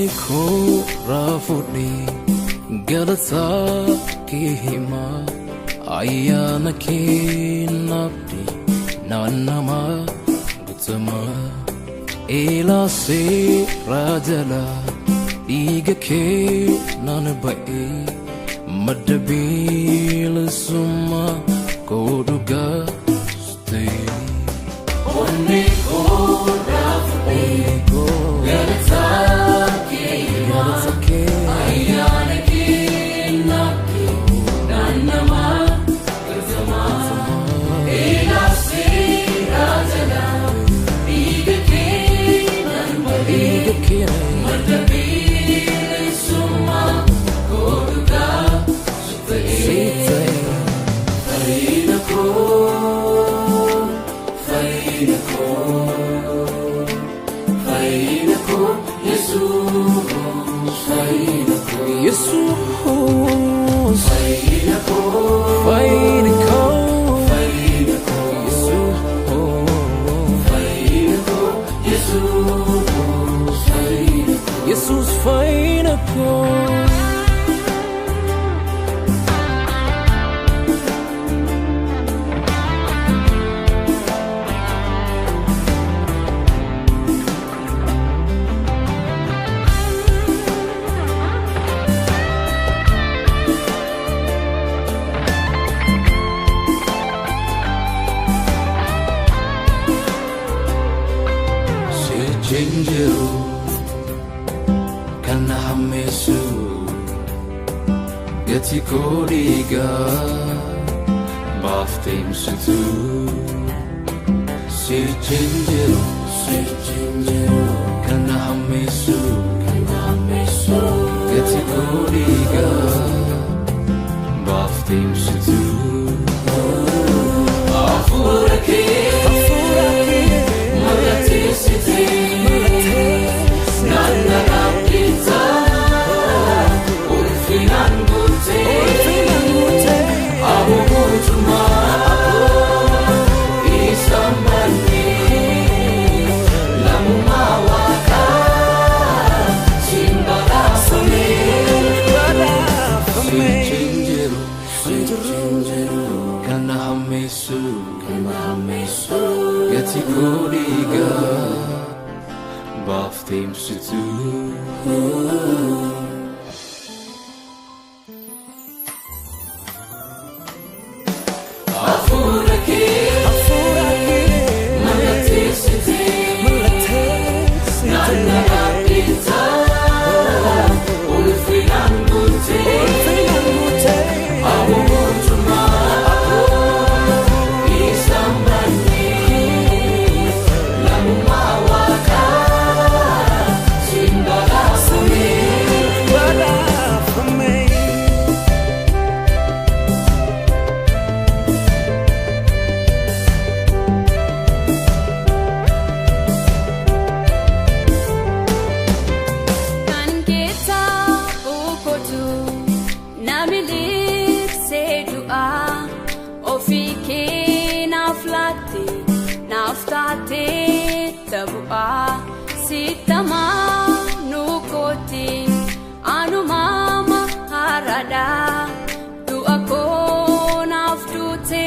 Onnee koo raafudhee galataa kee himaa ayyaana kee naabdii naannamaa guutamaa eelaa seeraa jalaa dhiiga kee naan ba'ee madda bilisummaa koo dhugaa ta'e. Onnee koo raafudhee galataa kee himaa ayyaana kee naabdii naannamaa guutamaa eelaa seeraa jalaa dhiiga kee naan ba'ee madda bilisummaa koo dhugaa ta'e. Fayyina koo, fayyina koo, fayyina koo, Yesuus, fayyina koo, Yesuus, fayyina koo, fayyina koo, fayyina koo, Yesuus, fayyina koo, Yesuus, fayyina koo, Yesuus, fayyina koo. Sichi hin jiru kan na hammeessu gatii koo dhiigaa baaftee ibsitu. Sichi hin jiru, sichi hin jiru kan na hammeessu gatii koo dhiigaa baaftee ibsitu. Hafuura kee mallatteessitee naanna dhaabbitaa ulfinaan guutee aboo mootummaa isaan mannee lammummaa waaqaa siin badhaafamee. Sichi hin jiru, sichi hin jiru kan na hammeessu gatii koo dhiigaa baaftee ibsitu. Hafuura kee mallatteessitee naanna dhaabbitaa ulfinaan guutee aboo mootummaa isaan mannee lammummaa waaqaa siin badhaafamee. Kan keessaa ukotu namni liqsee du'aa ofii kee naaf laatte naaf taatee tabu'aa sittamaa nu kooti anumaama haradha du'a koo naaf duute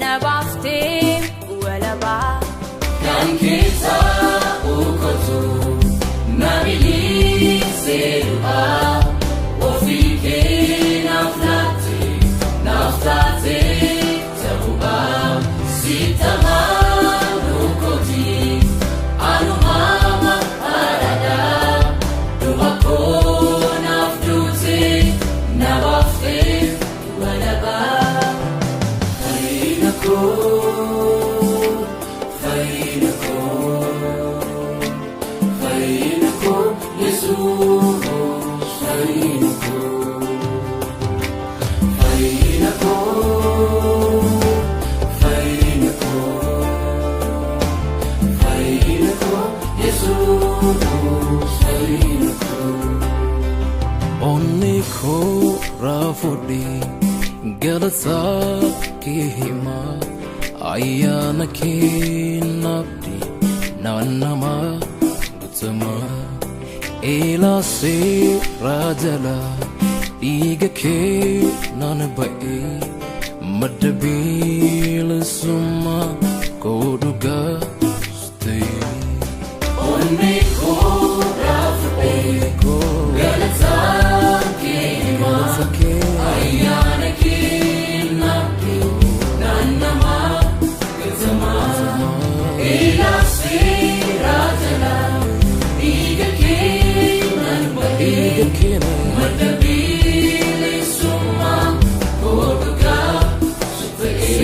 na baaftee walabaa. Kan keessaa ukotu namni liqsee du'aa ofii kee naaf laatte naaf taatee tabu'aa sittamaa nu kooti anumaama haradha du'a koo naaf duute na baaftee walabaa. Fayyina koo, fayyina koo, fayyina koo, Yesuus, fayyina koo, fayyina koo, fayyina koo, fayyina koo, Yesuus, fayyina koo. Onnee koo raafudhee galataa kee himaa ayyaana kee naabdii naannamaa guutamaa Ila seera jala dhiiga kee naan ba'e madda bilisummaa koo dhugaa ta'e. Onnee koo raafudhee galataa kee himaa ayyaana kennaa kee naannamaa gatamaa. Ila seera jala dhiiga kee naan ba'e madda bilisummaa koo dhugaa ta'e.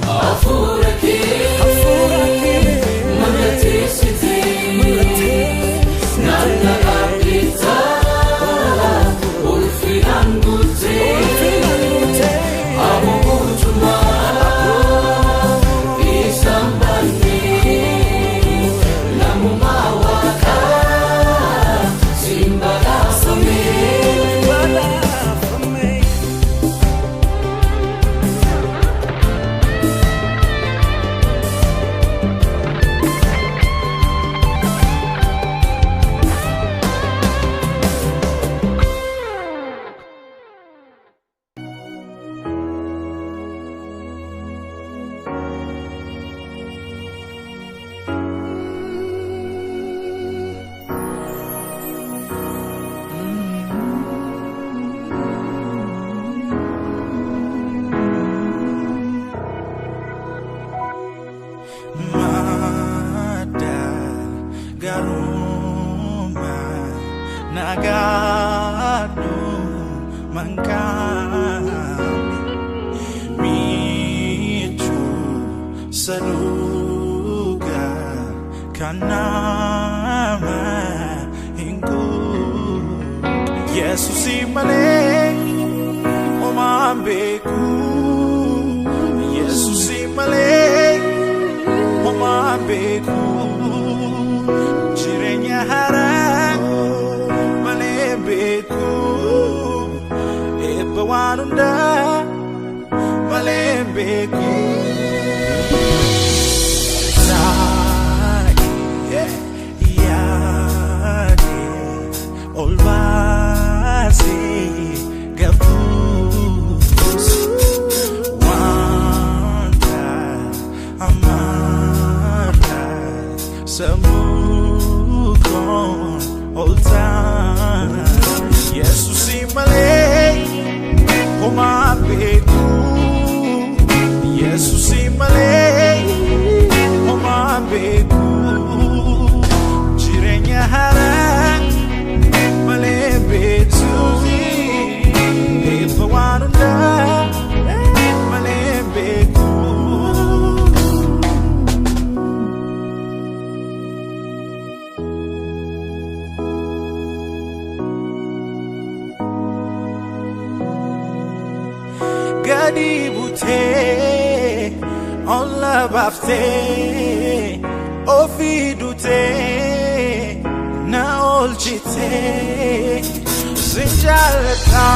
Hafuura kee mallatteessitee naanna abdiitaa ulfinaan guutee abubuutumaa isaan baannee lammummaa waaqaa siin badhaafamee. Mada garuma nagadu mangkami micu saluga kanama inku Yesus imale omambeku Yesus imale homaa beeku jireenya haaraa malee beeku eebba waan hundaa malee beeku. Taa'ee yaadee ol baasee gabuus wanta amara sammuu koon ol ta'a. Yesuus malee homaa beeku. Yesuus malee homaa beeku. Jireenya haaraa malee beeku. Eebba waan hundaa malee beeku. Gadi butee olla baaftee ofii dutee na oolchitee sin jaalladha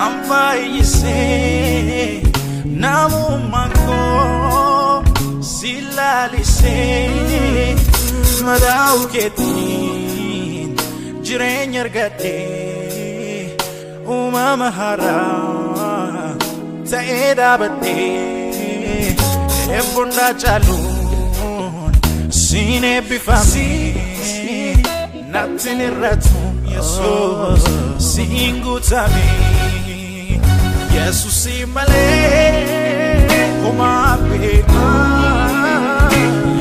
ammayyisee namummaan koo si lalisee madaa'u keetiin jireenya argadhee uumama haaraa ta'ee dhaabadhee eebboondaa caaluun siin eebbifame natti irratu Yesuus siin guutame Yesuus malee homaa beeku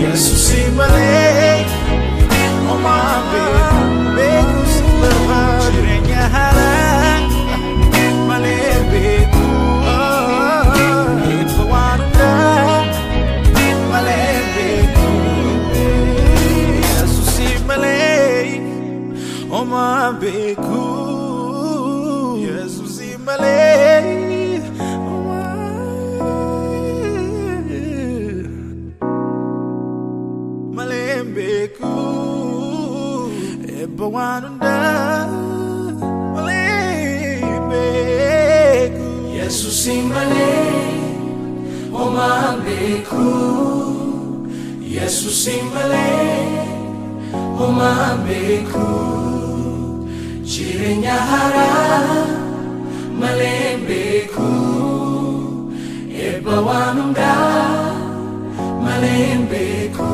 Yesuus malee homaa beeku beeku si barbaadu jireenya haaraa malee beeku eebba waan hundaa malee beeku Yesuus malee homaa beeku Yesuus malee homaa malee beeku eebba waan hundaa malee beeku Yesuus malee homaa beeku Yesuus malee Homaan beeku jireenya haaraa malee hin beeku eebba waan hundaa malee hin beeku.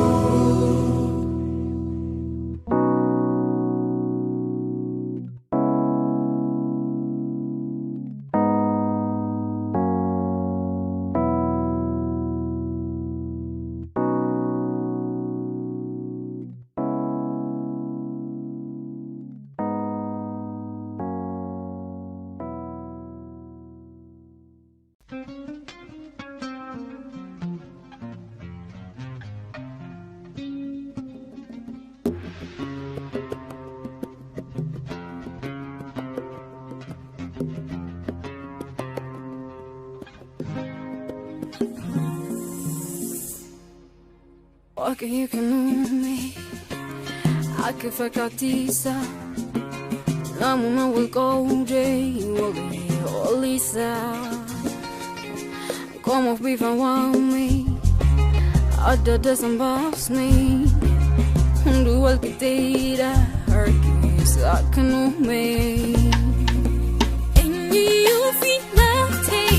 Waaqayyo kennuume akka fakkaattiisa namuma wal qoodee walii oliisa qomoof bifa waame adda adda san baasne hunduu wal qixxeedha harkis akka nuume. Eenyuyyuu filatee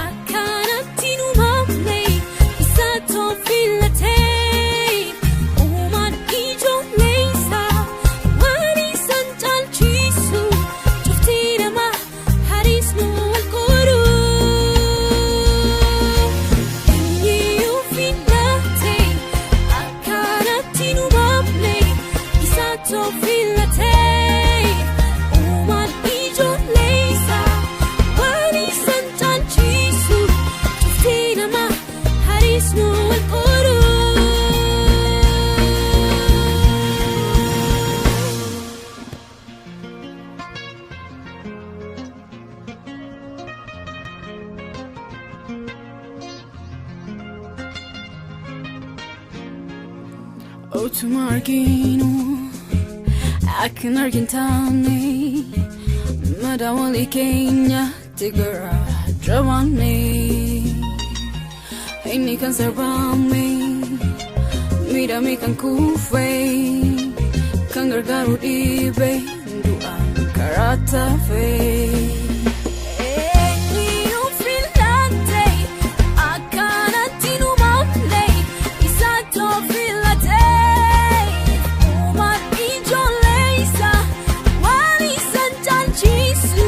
akkanatti nu maamne isaatu filatee. Uumaan ijoollee isaa waan isaan caalchisu cuftii namaa hariisnu wal qoru. Eenyuyyuu filatee akkanatti nu maamne isaatu filatee. Uumaan ijoollee isaa waan isaan caalchisu cuftii namaa hariisnu wal qoru. Otuma arginu akkan argin taane madaa walii keenya tigara jabaanne inni kan sarbame miidhame kan kufe kan gargaaru dhibe du'aan karaa tafe. Eenyuun filate akkanatti nu maamne isaatu filate uumaan ijoollee isaa waan isaan caalchisu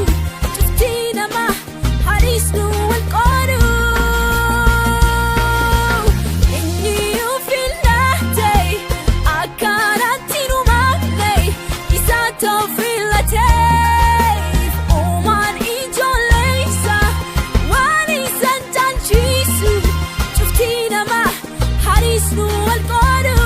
cuftii namaa hariisnu wal qoru. Eenyuun filate akkanatti nu maamne isaatu filate. Uumaan ijoollee isaa waan isaan caalchisu cuftii namaa hariisnu wal qoru.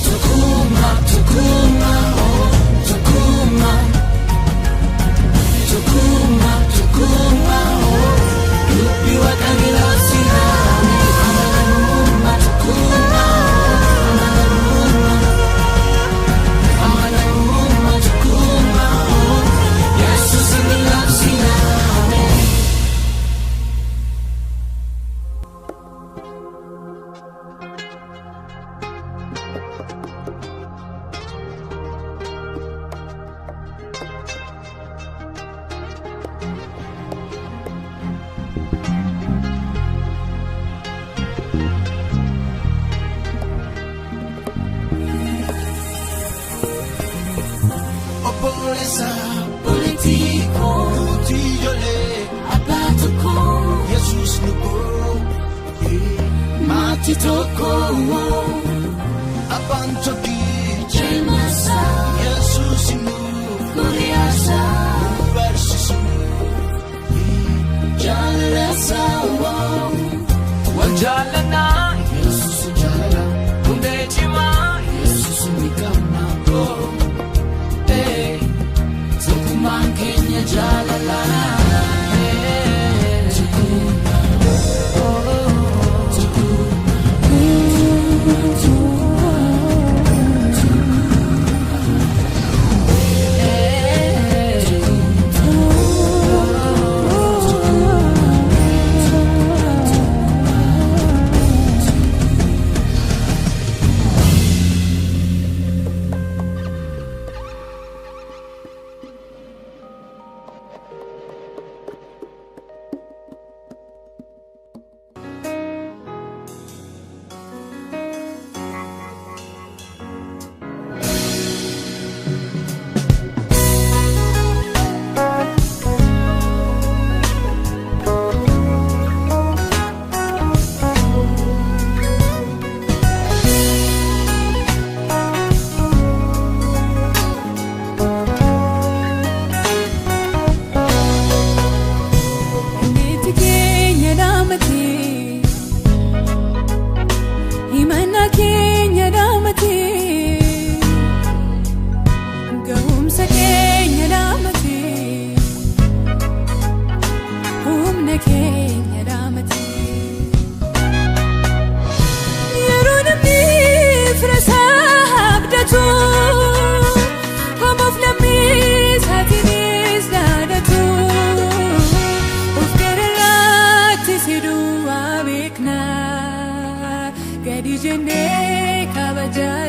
Tukuma, tukuma, oh, tukuma. Tukuma, tukuma, oh, dubbi Waaqayyoo si haame. Amanamummaa, tukuma, oh, amanamummaa. Amanamummaa, tukuma, oh, Yesuus inni labsi haame. Obboleessa Politiko, nuti ijoollee abbaa tokko, Yesuus nu godhe maatii tokko, abbaan tokkicha ilma isaa, Yesuus nu guriyaasaa. barsiisu Jaalala isaa, wal jaallanna Yesuus.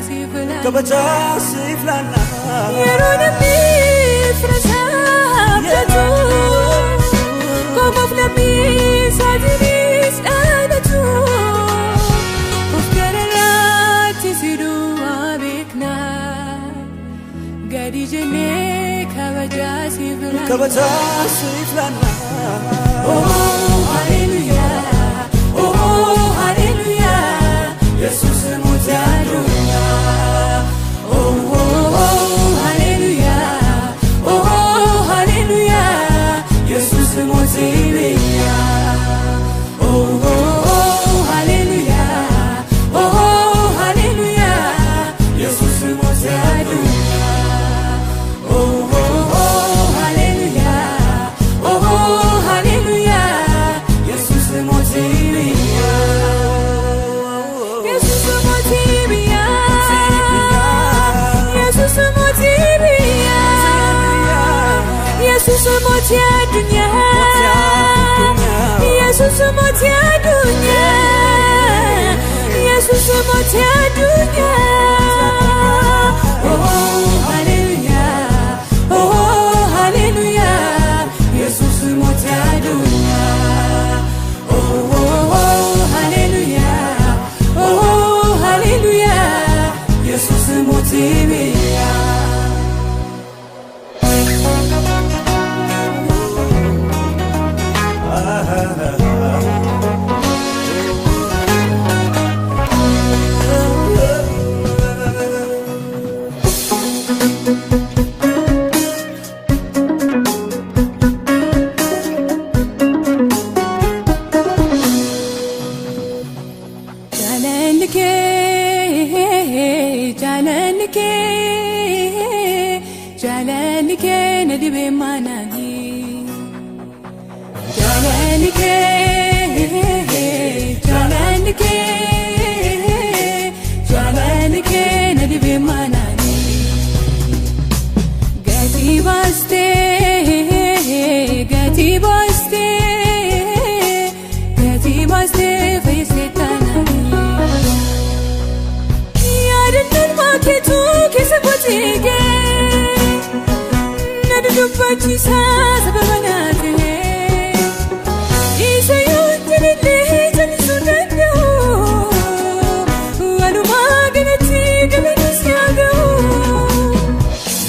siif laanna. Kabajaa siif laanna. Yeroo namni fira abdatu, qomoof lammii isaatiinis dhaadatu. Of gararraatti si duwwaa beekna. Gadi jennee kabajaa siif laanna. Kabajaa siif laanna. Oh hallelujah, oh hallelujah, Yesuus mootii addunyaa. Oh oh oh hallelujah, oh hallelujah, Yesuus mootii biyyaa. Oh oh oh hallelujah, oh hallelujah, Yesuus mootii addunyaa. Oh oh oh hallelujah, oh hallelujah, Yesuus mootii biyyaa. Yesuus mootii biyyaa. Yesuus mootii biyyaa. Yesuus mootii addunyaa. Yesuus mootii addunyaa. Yesuus mootii addunyaa. Oh hallelujah, oh hallelujah, Yesuus mootii addunyaa. Oh oh oh hallelujah, oh hallelujah, Yesuus mootii biyyaa. Jaalalli kee, jaalalli kee, jaalalli kee na dhibee maanaani. Jaalalli kee, jaalalli kee, jaalalli kee na dhibee maanaani. Gatii baastee, gatii baastee, gatii baastee fayyisee taanaani. Yaadannoon maakeetu keessa kotiigee na dudubbachiisa sababa naa ta'e. Isa yoo jedhallee jallisuu danda'u, walumaa galatti galanni haa ga'u.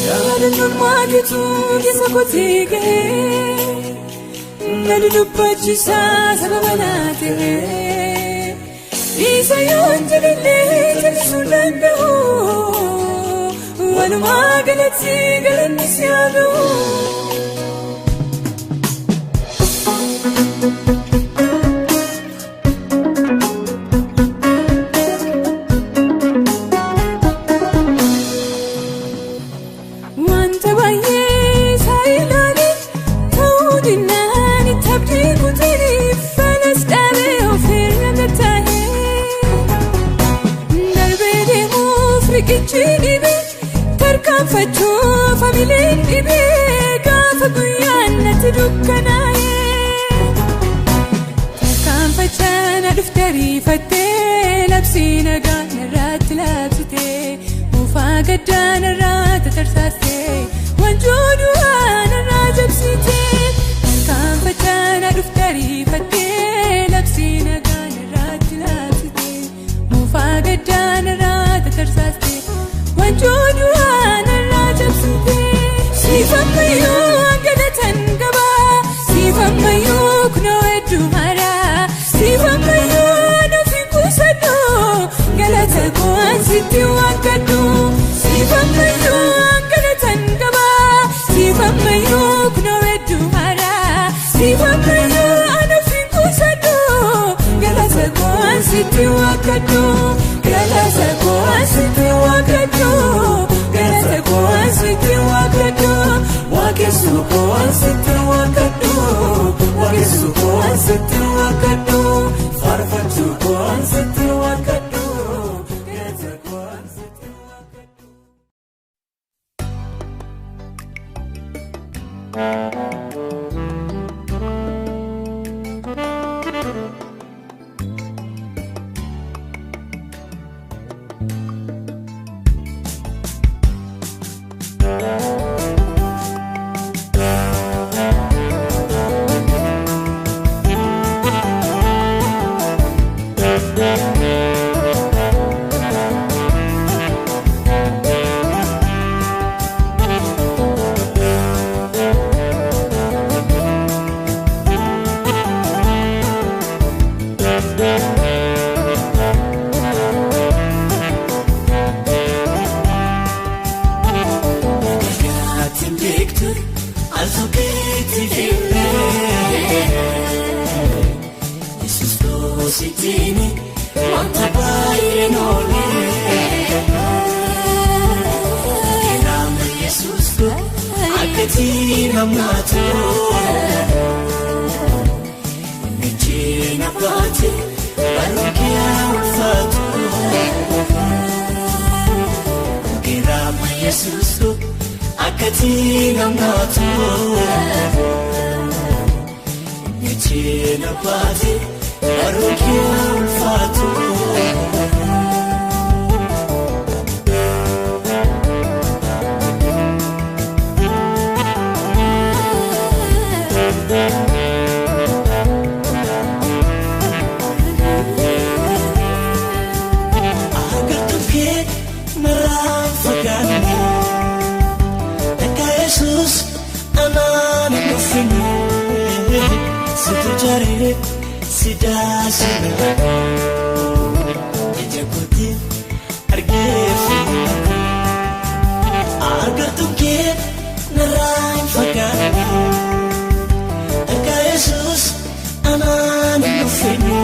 Yaadannoon maakeetu keessa kotiigee na dudubbachiisa sababa naa ta'e. Isa yoo jedhallee jallisuu danda'u, walumaa galatti galanni haa ga'u. Wanta baay'ee isaa ilaalee ta'uu dinnaan itti abdii kutanii falas dhaabee ofirra gattaa'ee. Darbee deemuuf riqichi dhibee, tarkaanfachuuf hamileen dhibee, gaafa guyyaan natti dukkanaa'ee. Tarkaanfachaa na dhufte ariifattee, labsii nagaa narratti labsitee, muufaa gaddaa narraa tatarsaastee, wanjoo du'aa narraa jabsitee. Tarkaanfachaa na dhufte ariifattee, labsii nagaa narratti labsitee, muufaa gaddaa narraa tatarsaastee, wanjoo du'aa narraa jabsitee. Siif ammayyuu galatan qaba, siif ammayyuu kunoo hedduu haaraa, siif ammayyuu nuuf kuusadhu, galata koo sitti waaqadhu. Siif ammayyuu galatan qaba, siif ammayyuu kunoo hedduu haaraa, siif ammayyuu nuuf kuusadhu, galata koo sitti waaqadhu. Galata koo sitti waaqadhu. Galata koo sitti waaqadhu. Waaqessu koo sitti waaqadhu. Waaqessu koo sitti waaqadhu. Faarfachuu koo sitti waaqadhu. Galata koo sitti waaqadhu. namnaatu Michiina baate barruukee ulfaatu Giraama Yesuus akkati namnaatu Michiina baate barruukee ulfaatu. Sidaasina ija kootii argee agartuun kee narraa hin fagaanne akka Yesuus anaan hin dhufne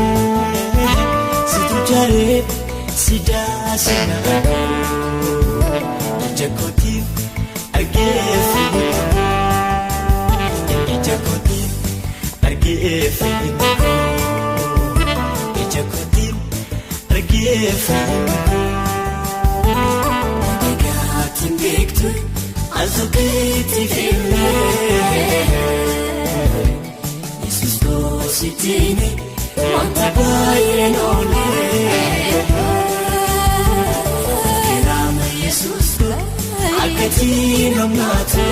situ jaaree sidaasina ija kootii argee ija kootii argee. Nagaatiin beektu al-tokkitti filmee Yesuus goosittiin wanta baay'een oolee Kiraama Yesuus akkati namnaatu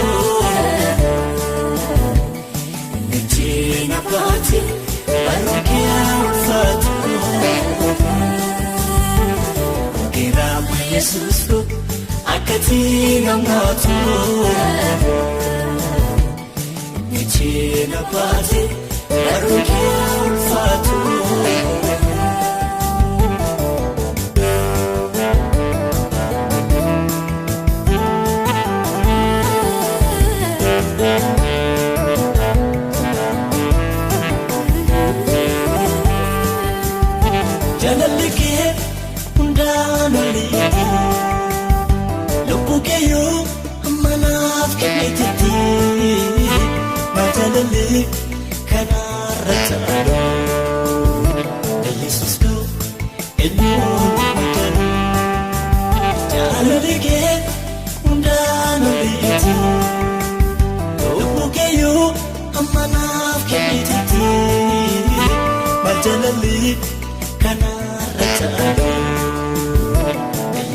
Michiina baate barruukee ulfaatu. Giraama Yesuus akkati namnaatu Michiina baate barruukee ulfaatu. Jaalalli kee hundaan oliiti lubbuu keeyyuu manaaf kennitetti jaalalli kanaarra caalu Yesuus koo eenyuun madaalu jaalalli kee hundaan oliiti lubbuu keeyyuu manaaf kennitetti jaalalli. Kanaarra caalu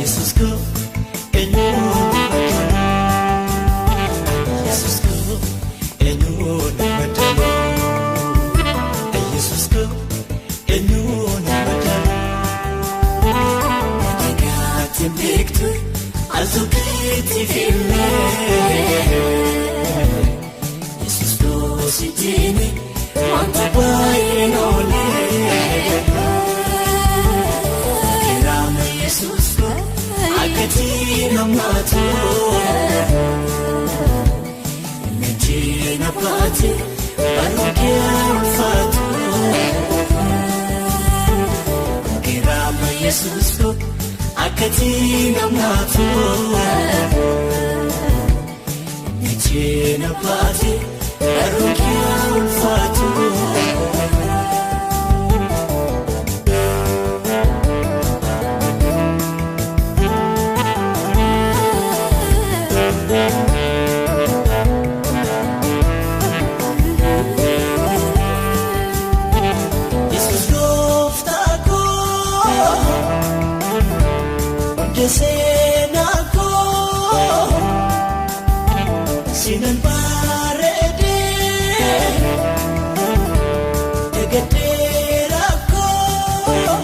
Yesuus koo eenyuun madaalu Yesuus koo eenyuun madaalu Yesuus koo eenyuun madaalu Nagaatiin beektu al-tokkitti filmee Yesuus goosittiin wanta baay'een oolee. Yesuus akkati namnaatu Michiina baate barruukee ulfaatu Giraama Yesuus akkati namnaatu Michiina baate barruukee ulfaatu. Seenaa koo sinan bareedee dagateera koo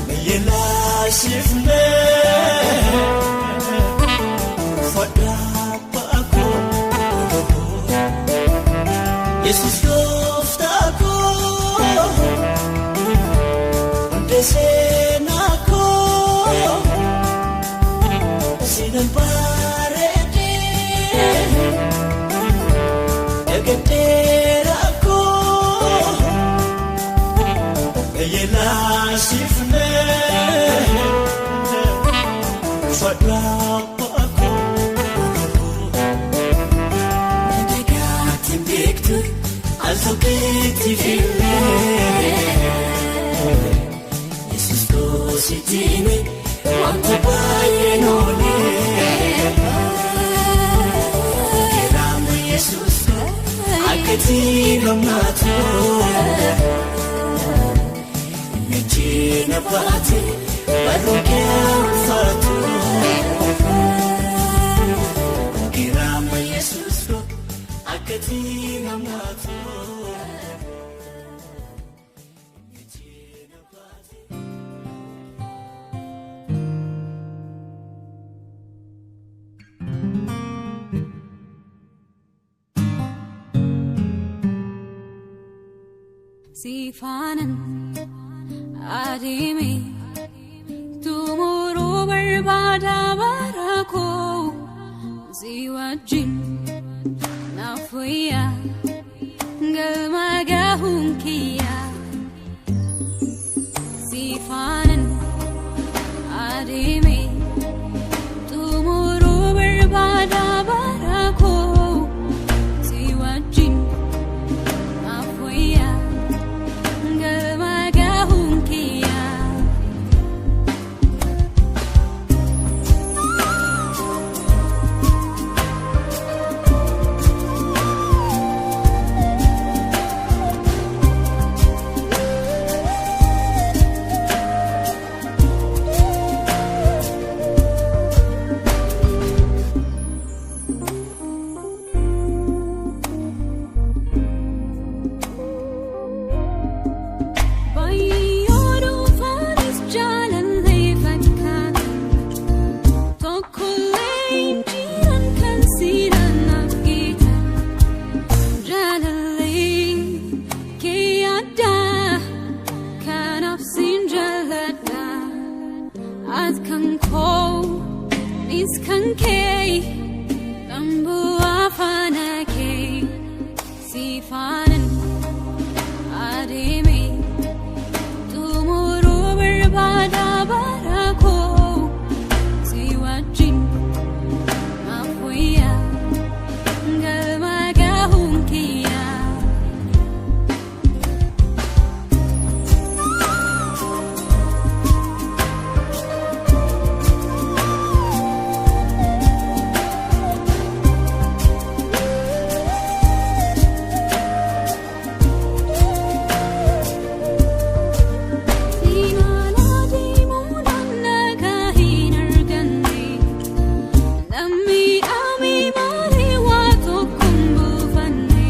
meeyelaasifnee uffadhaa baakoo Yesuus gooftaa koo hundee seenaa koo. Sinan bareedee dagateera koo meeyelaasifnee. wajjin wanta baay'een oolee. Kiraama Yesuus akkati namnaatu Meetiin baate barruu kee ulfaatu. Kiraama Yesuus akkati namnaatu. Siifaanan adeeme xumuruu barbaada bara koo si wajjin naaf wayyaa galma gahuun kiyya. Siifaanan adeeme xumuruu barbaada bara koo si wajjin naaf wayyaa. Galma gahuun kiyya. Baay'ee dhufaanis jaalallee fakkaata tokkollee injiran kan siinaan naaf geeta jaalallee kee addaa kanaaf siin jaalladha ati kan koo nis kan kee dambuu afaana kee siifaanan adeeme. Xumuruu barbaada bara koo si wajjin naaf wayyaa galma gahuun kiyya. Siinaan adeemuudhaan nagaa hin arganne namni dhaame malee waa tokko hin buufanne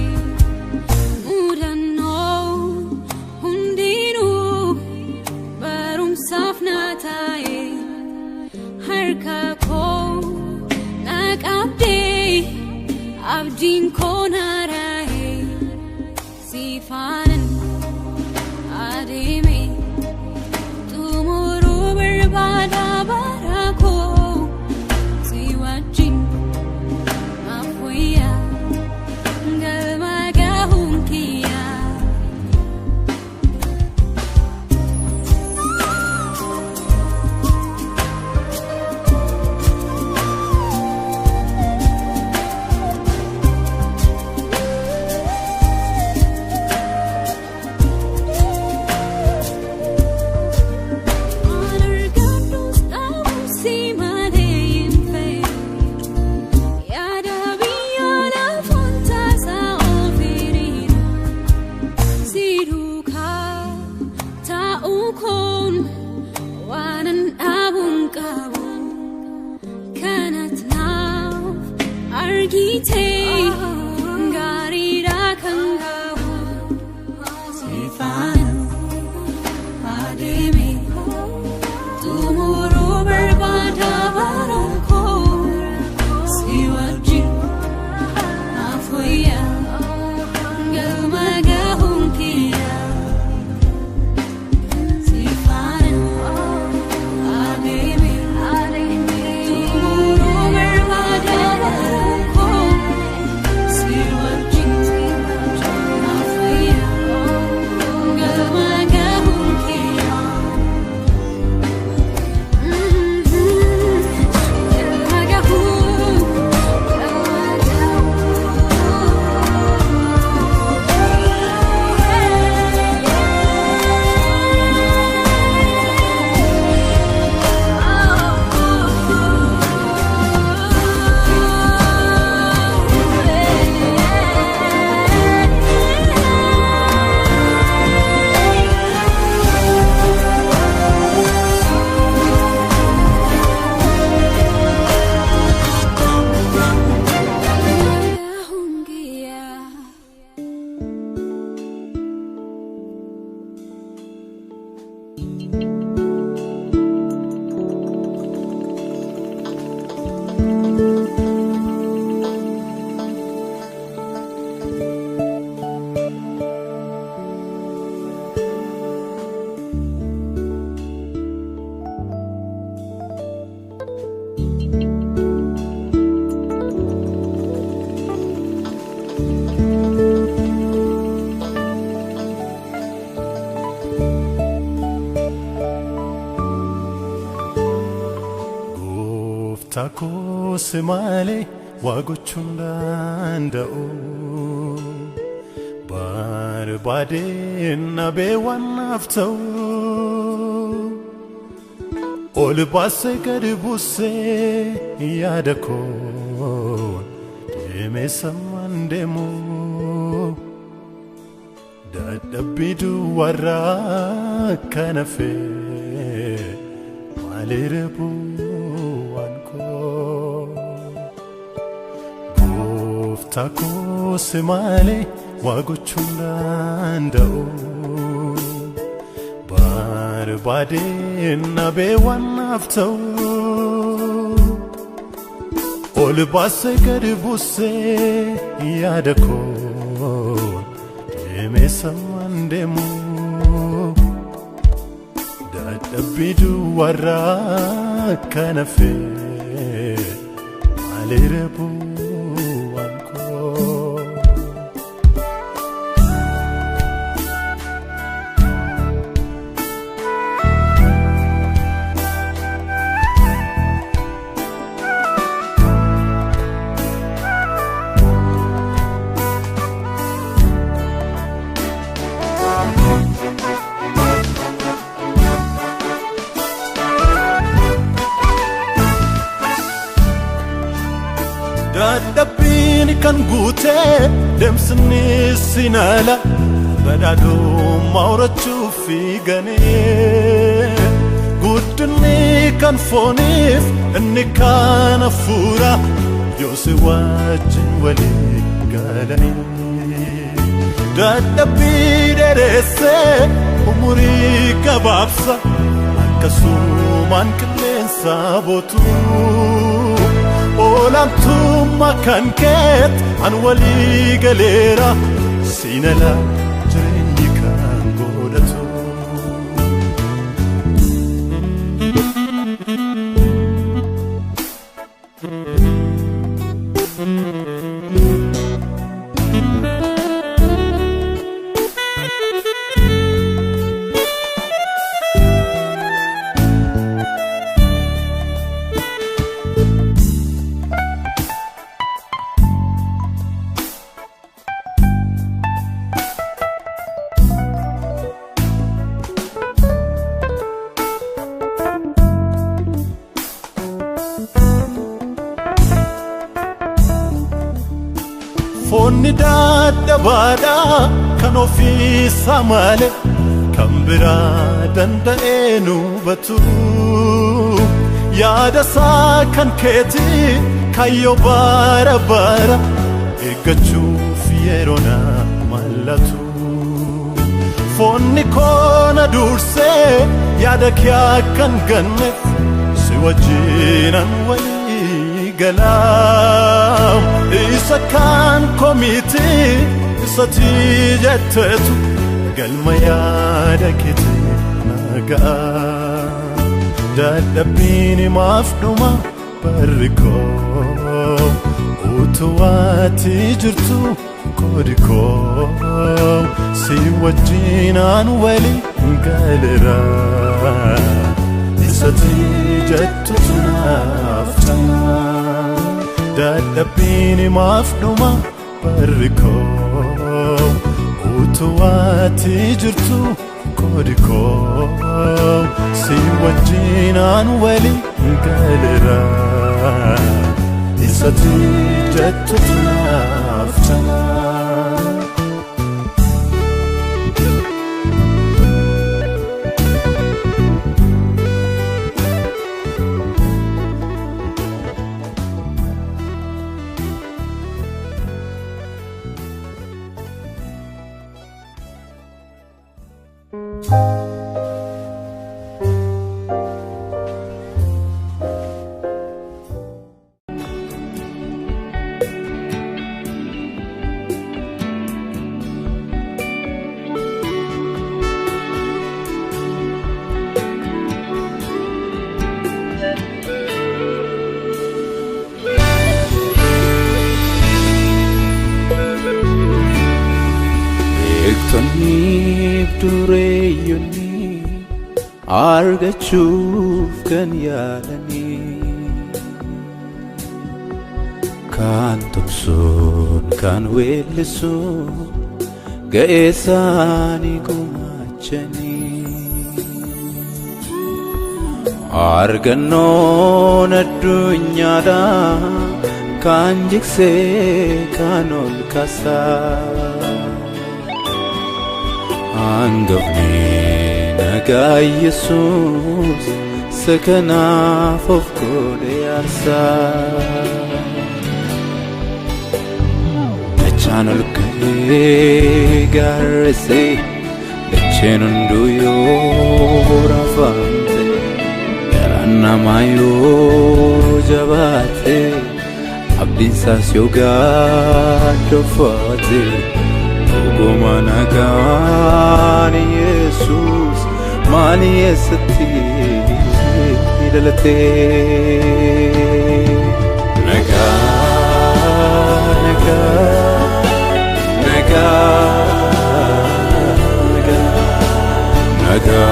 mudannoo hundinuu barumsaaf na taa'e harka koo na qabdee abdiin koo na raa'e siifaanan adeeme. Xumuruu barbaada bara koo si wajjin naaf wayyaa galma gahuun kiyya. Waan argadhus dhabuun si malee hin fayyadu. Yaada biyya lafaan taasaa of hiriira. Si duukaa taa'uu koon waanan dhaabuun qabu. Kanat naaf argitee gaariidha kan gahu. Siifaanan adeeme xumuruu barbaada bara koo si wajjin naaf wayyaa galma gahuun kiyya. Siifaanan adeeme xumuruu barbaada bara koo. Gooftaa koo si malee waa gochuun danda'u. Barbaadeen nabee waan naaf ta'u. Ol baasee gadi buusee yaada koo deemee sammaan deemu. Dadhabbii duwwaarraa kan hafe maaliirra bu'aan koo? Gooftaa koo si malee waa gochuun danda'u. Barbaadeen nabee waan naaf ta'u. Ol baasee gadi buusee yaada koo deemee sammaan deemu. Dadhabbii duwwaarraa kan hafe maaliirra bu'aan koo? Dadhabbiin kan guutee deemsni sinala badhaadhummaa horachuuf fiiganii guddinni kan fooniif inni kan hafuura yoo si wajjin walii galanii. Dadhabbii dheeressee umurii gabaabsa akkasumaan qilleensa bootu. Olaantummaa kan keet an walii galeera siinala jireenyi kan godhatu. Foonni dadhabaadha kan ofiisaa malee kan biraa danda'ee nu hubatu. Yaada isaa kan keeti kaayyoo bara bara eeggachuuf yeroo na mallatu. Foonni koona dursee yaada kee akka hin ganneef si wajjinan walii galaam. Isa kan koomiti isati jetteetu galma yaada keeti nagaa. Dadhabbiin maaf dhuma barri koo utuu ati jirtu koodi koo si wajjinaan walii galeera. Isati jettutu naaf ta'a. Dadhabbiin maaf dhuma barri koo utuu ati jirtu koodi koo si wajjinaan walii galeera. Isati jettutu naaf ta'a. Beektonni dureeyyonni argachuuf kan yaalanii Kan tumsuun kan weellisuun ga'ee isaanii gumaachanii argannoon addunyaadhaa kan jigsee kan ol kaasaa hangafni nagaa Yesuus isa kanaaf of godhe aarsaa. Dachaan ol ka'ee gaarreessee dacheen hunduu yoo raafamte garaan namaa yoo jabaate abdiin isaas yoo gaaddoffate dhuguma nagaan Yesuus maal eessatti dhalate? Nagaa, nagaa, nagaa, nagaa, nagaa,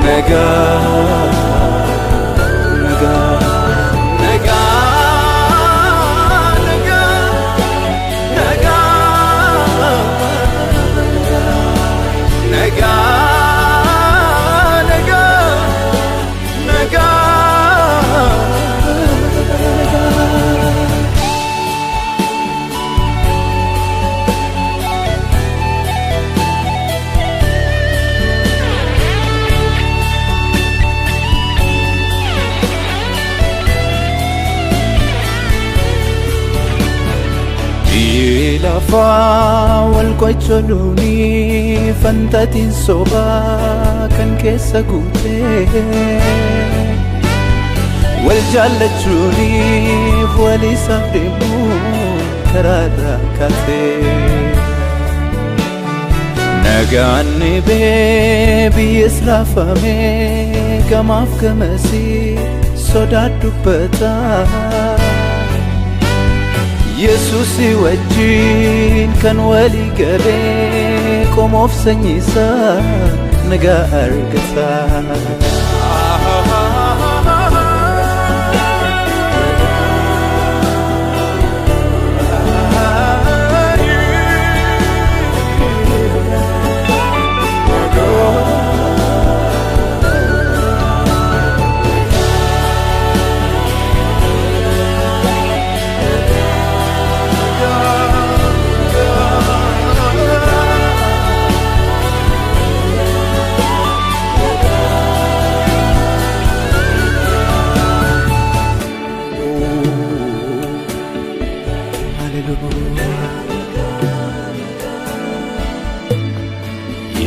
nagaa, nagaa, nagaa, nagaa, nagaa, nagaa, nagaa, nagaa. Biyyi lafaa wal qocholuuni fantatiin sobaa kan keessa guutee wal jaallachuuniif wal isaaf deemuu karaa irraa kaatee nagaan dhibee biyyis raafamee gamaaf gamasii sodaa dubbataa. Yesuus wajjin kan walii galee qomoof sanyiisaa nagaa argata.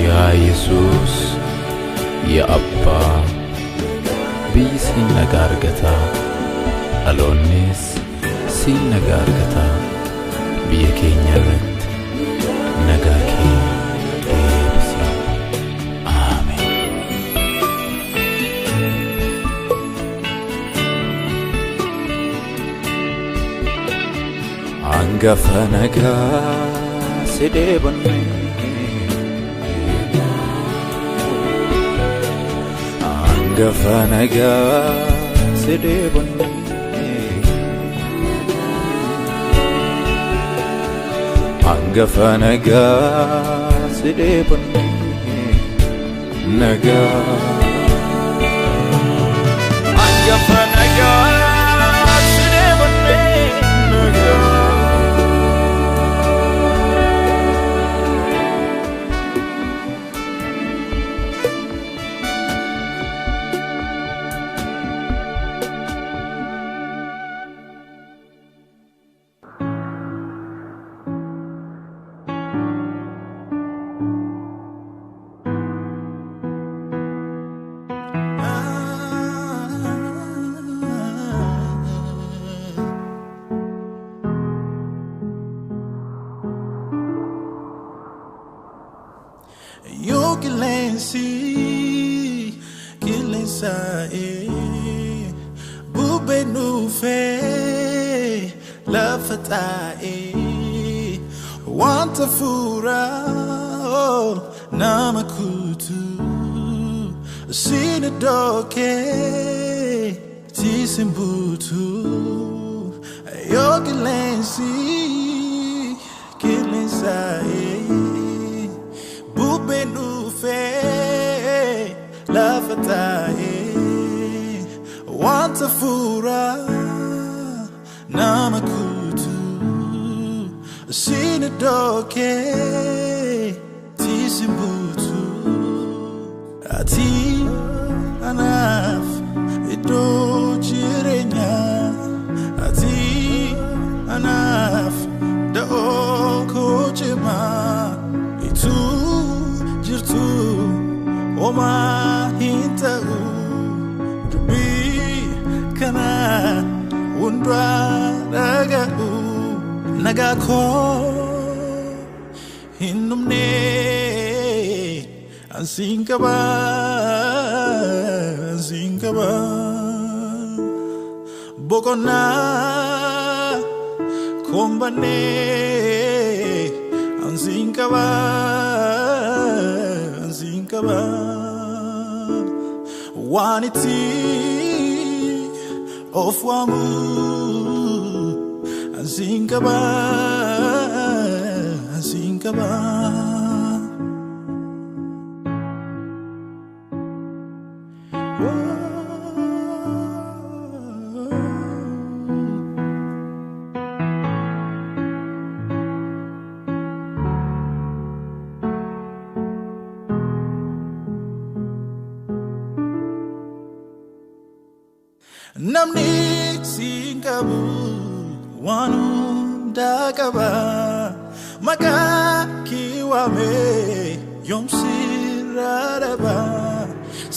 Yaa Yesuus, yaa Abbaa, biyyi siin nagaa argataa, dhaloonnis siin nagaa argataa, biyya keenya irratti nagaa kee deebisi. Ameen. Hangafa nagaa si dheebonne. Hangafa nagaa si dheebonne. Hangafa nagaa si dheebonne. Nagaa. Hangafa nagaa si dheebonne. Nagaa. Yoo qilleensi qilleensa'ee bubbeen dhufee lafa taa'ee wanta fuuraa nama kutu siin iddoo kee. Tiisin buutu yoo qilleensi qilleensaa'ee bubbeen dhufee lafa taa'ee wanta fuuraa nama kutu siin iddoo kee tiisin buutu ati anaaf iddoo jireenyaa ati anaaf da'oo koo cimaa ituu jirtu homaa hin ta'u dubbii kana hundaa dhaga'u nagaa koo hin dhumne ansiin qaba ansiin qaba boqonnaa kombannee ansiin qaba ansiin qaba waan itti of waamu ansiin qaba ansiin qaba. Namni siin qabu waan hundaa qaba maqaa kee waamee yoom sirraa dhaba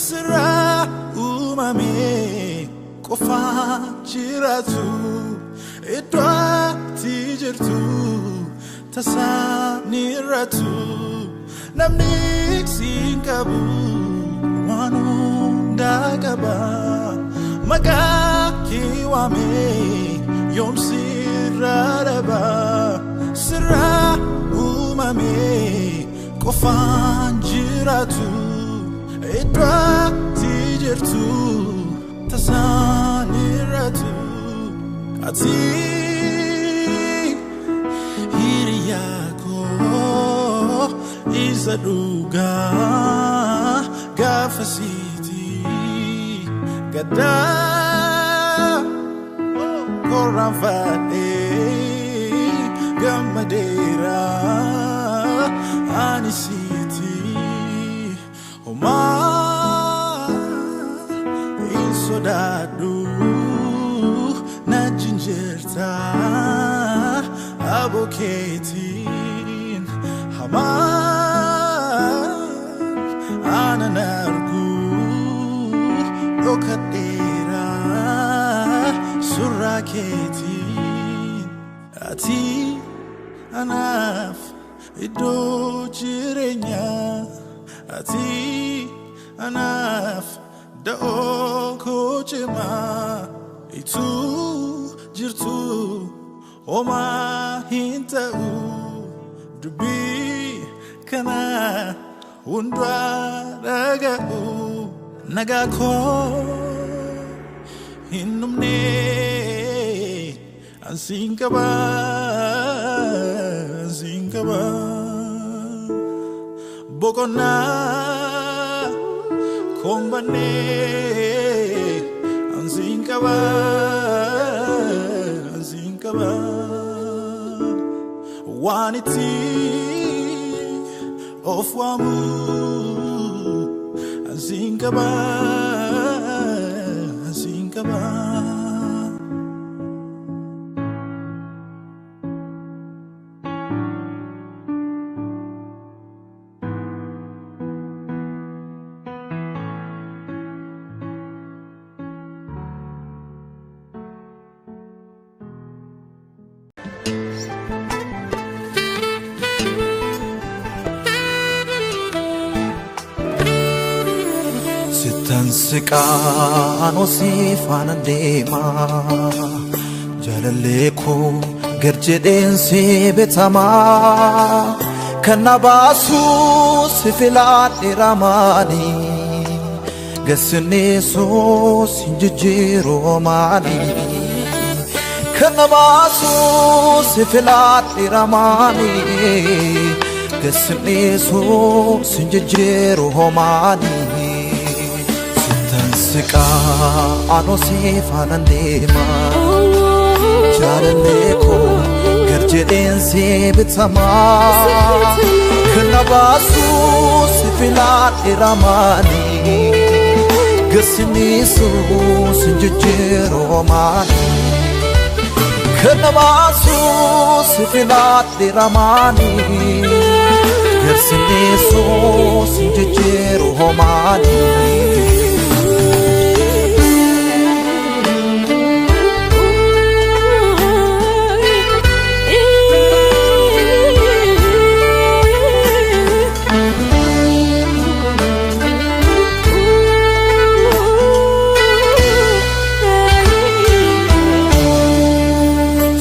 sirraa uumamee qofaa jiraatu iddoo ati jirtu tasaan irratu namni siin qabu waan hundaa qaba. Maqaa kee waamee yoom sirraa dhaba sirraa uumamee qofaan jiraatu iddoo ati jirtu tasaan irratu ati hiriyaa koo isa dhugaa gaafa siiti gaddaa korraan fadhee gammadeera ani siiti homaa hin sodaadhu na jinjirta abokeetiin hamaan anan argu dhokadheera surraa keetiin ati anaaf iddoo jireenyaa ati anaaf da'oo koo cimaa ituu jirtu homaa hin ta'u dubbii kana hundaa dhaga'u nagaa koo hin dhumne ansiin qaba ansiin qaba boqonnaa kombannee ansiin qaba ansiin qaba waan itti of waamu ansiin qaba ansiin qaba. Sittan siqaan osii faana deemaa jaalallee koo gad jedheen si bitamaa kan na baasuu si filadhe ramaanii Gasinnisu sinjijjiiru maali Kana baasu si filadhe ramaani Gasinnisu sinjijjiiru maali Sittan siqaa anoo si faanaan deema Jaalallee koo gad jedheen si bitamaa Kana baasu si filadhe ramaani Gasinnisu sinjijjiiru maali Kana baasu si filadhe ramaani Gasinnisu sinjijjiiru maali.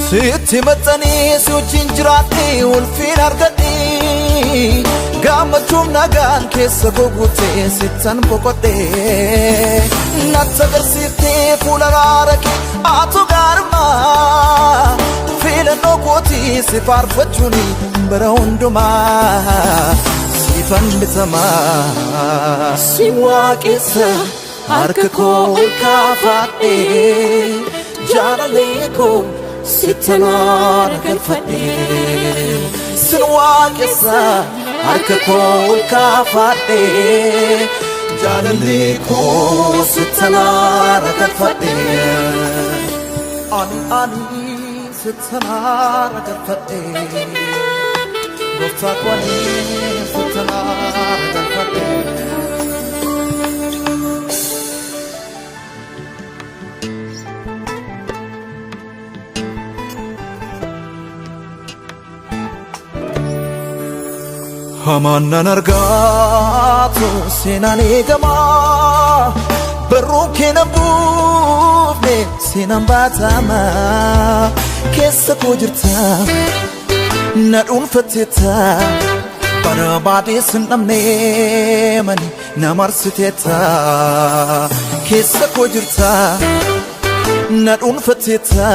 Sitti maxxanii si wajjin jiraadhee ulfiin argadhee gammachuun nagaan keessa koo guutee sittan boqodhee natti agarsiiftee fuula raara kee atu gaarummaa filannoo kootii si faarfachuun bara hundumaa siifan bitamaa si waaqessa harka koo ol kaafadhee jaalallee koo sittanaara galfadhee sin waaqessa harka koo ol kaafadhee jaalallee koo sittanaara galfadhee ani sittanaara galfadhee gooftaa koo ani sittanaara galfadhee. Hamaan argaatu seenaan eegamaa barruun keena buufne seenaan baatamaa keessa koo jirta na dhuunfatteetta barbaadee sin dhabne mani na marsiteetta keessa koo jirta na dhuunfatteetta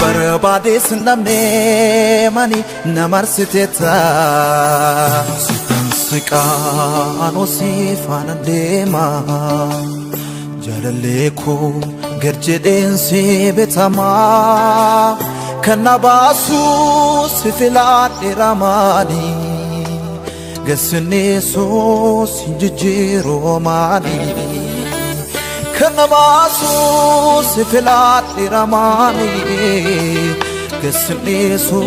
barbaadee sin dhabne mani na marsiteetta sittan siqaa anoo si faana deema jaalallee koo gad jedheen si bitamaa kan na baasu si filadhe ramaani Gasinnisu sinjijjiiru maali Kan na baasu si filadhe ramaani Gasinnisu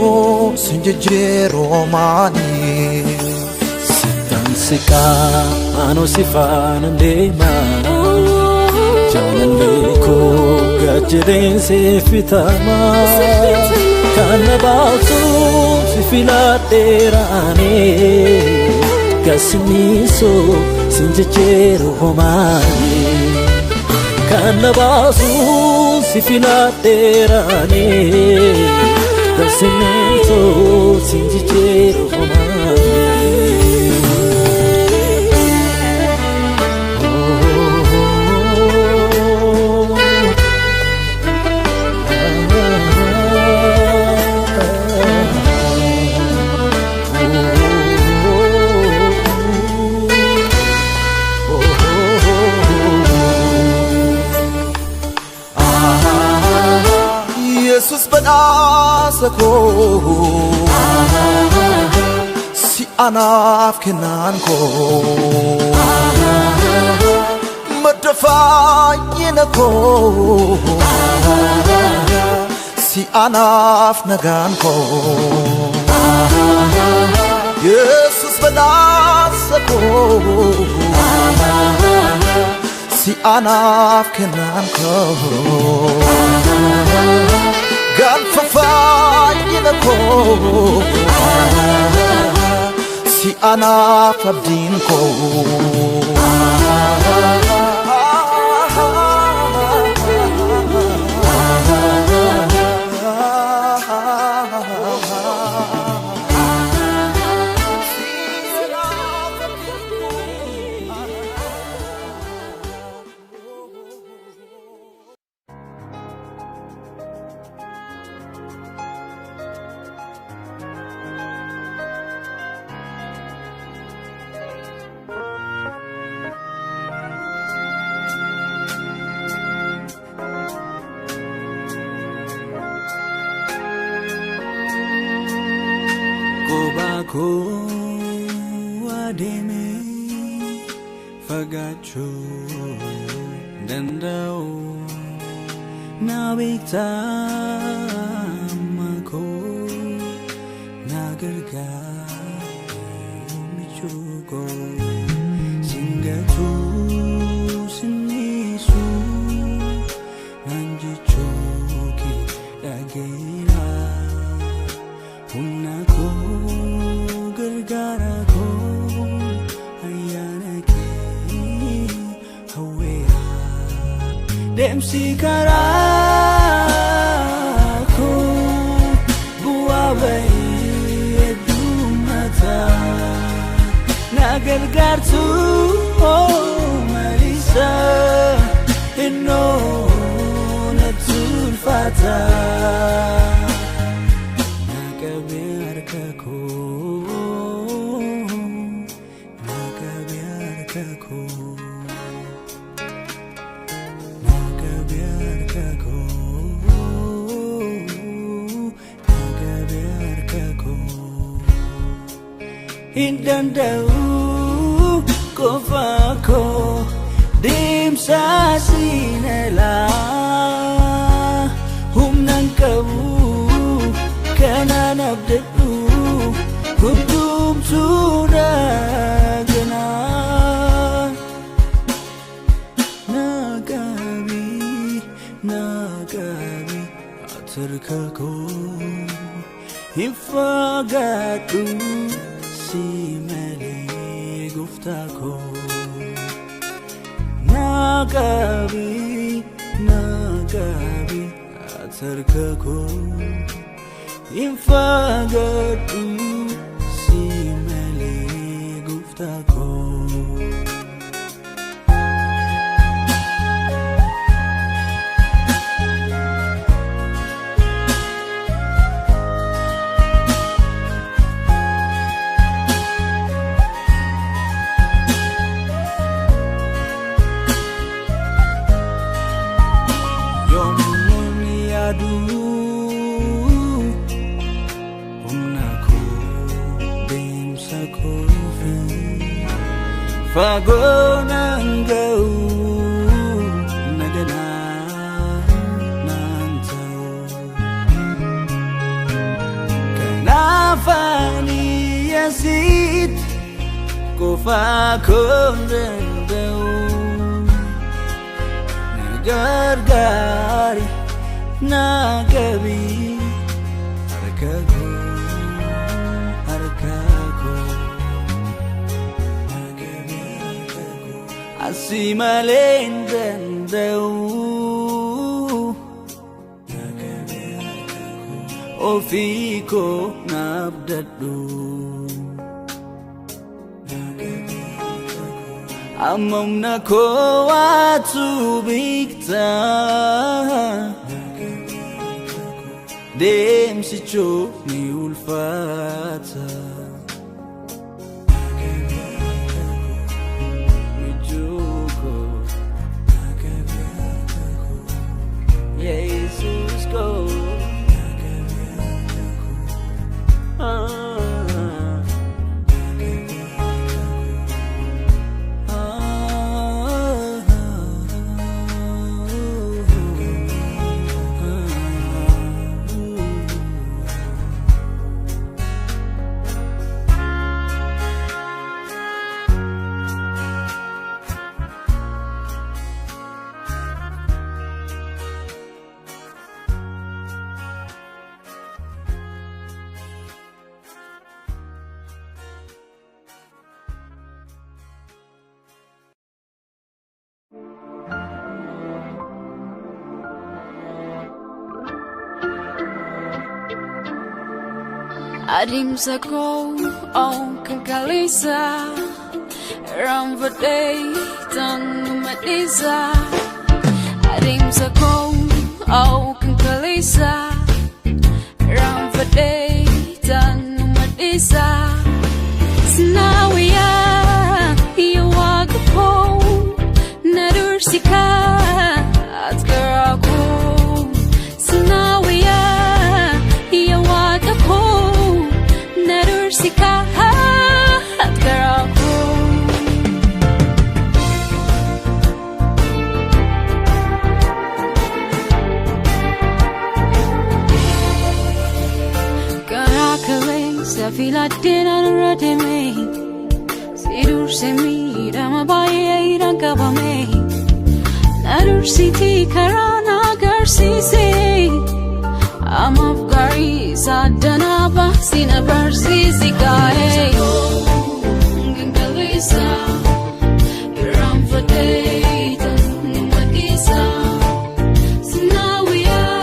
sinjijjiiru maali Sittan siqaa anoo si faana deema Jaalallee koo gad jedheen si bitamaa Kan na baasu si filadhe raanii Gasinnisu sinjijjiiru maali Kan na baasu si filadhe raanii Gasinnisu sinjijjiiru maali. Yesus badhaasa koo si anaaf kennaan koo madda fayyina koo si anaaf nagaan koo Yesus badhaasa koo si anaaf kennaan koo Galfa fayyina koo si anaaf abdiin koo. Koo adeemee fagaachuu danda'u na beektaa amma koo na gargaaree michuu koo singatuu sinniisu naan jechuu kee dhageera. Humna koo gargaara koo ayyaana kee hawweera. Deemsi karaa koo bu'aa bahii heddummataa. Na gargaartu malisa innoo na tulfaata. Na qabee harka koo, na qabee harka koo, na qabee harka koo, na qabee harka koo. Hin danda'u qofa koo deemsa siinalaa humnan qabu kanaan abdadhu hundumtuu daganaa. Na qabi, na qabi, harka koo hin fagaadhu si malee gooftaa koo. Na qabi, na qabi, harka koo hin fagaadhu si malee gooftaa koo. Yommuun yaadu humna koo deemsa koofi fagoo nan ga'u naganaa nan ta'u. Kanaaf ani asitti qofaa koon danda'u. Na gargaari na qabi harka koo harka koo na qabi harka koo asi malee hin danda'u na qabi harka koo ofii koo na abdadhu. Amma humna koo waatu beektaa deemsichuu ni ulfaata. Michuu koo Yesus koo. Ah. Adeemsa koo kan kaleessa irraanfadhee tan madhiisa. Adeemsa koo kan kaleessa irraanfadhee tan madhiisa. Sinaawiyaa yaa waaqa koo na dursi kaat karaa koo. Sinaawiyaa yaa waaqa koo na dursi kaat. Filadeen anarra deemee si dursee miidhama baay'ee qabame na dursitii karaa na agarsiise amaaf gaarii saaddanaa baasii na barsiisi kaa'ee. Gangalisa irraanfadhee nu dhiisa sinaawiyaa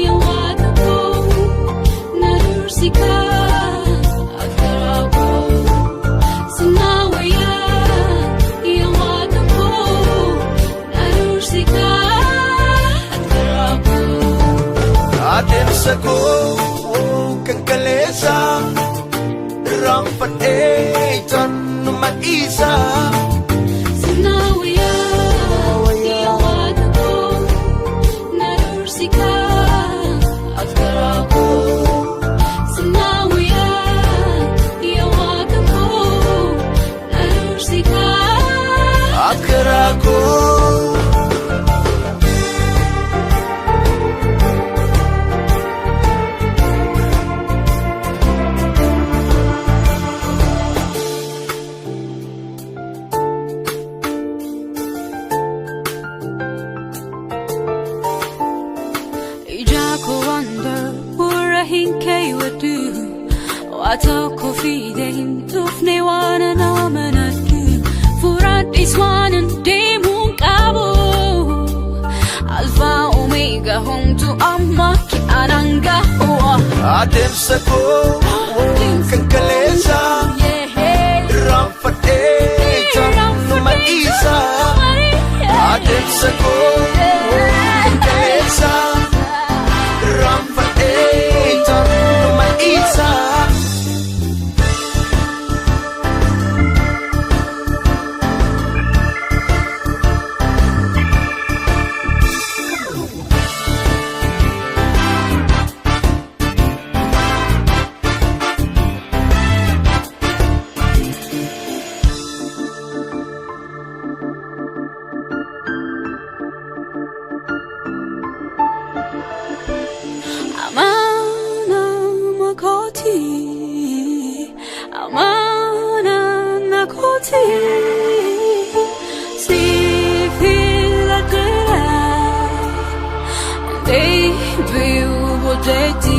yaa waaqa koo na dursi kaa akka koo. Sinaawiyaa yaa waaqa koo na dursi kaa akka koo. Adeemsa koo kan kaleessa irraanfadhee tanuma dhiisa. Sinaawiyaa yaa waaqa koo na dursi kaa akka koo. Sinaawiyaa yaa waaqa koo na dursi kaa. Akka raakoo. Ija koo waan darbuurra hin keewwadhu waa tokko fiide hin dhufne waan ana amanadhu furaadhis waan hin deemuun qabu alfaa omeega homtu amma ki'anaan gahu. Adeemsa koo kan kaleessa irraanfadhee tanuma dhiisa. Adeemsa koo kan kaleessa irraanfadhee tanuma dhiisa. Amana makoti, amana nakoti, si filadera, de biu bodeti.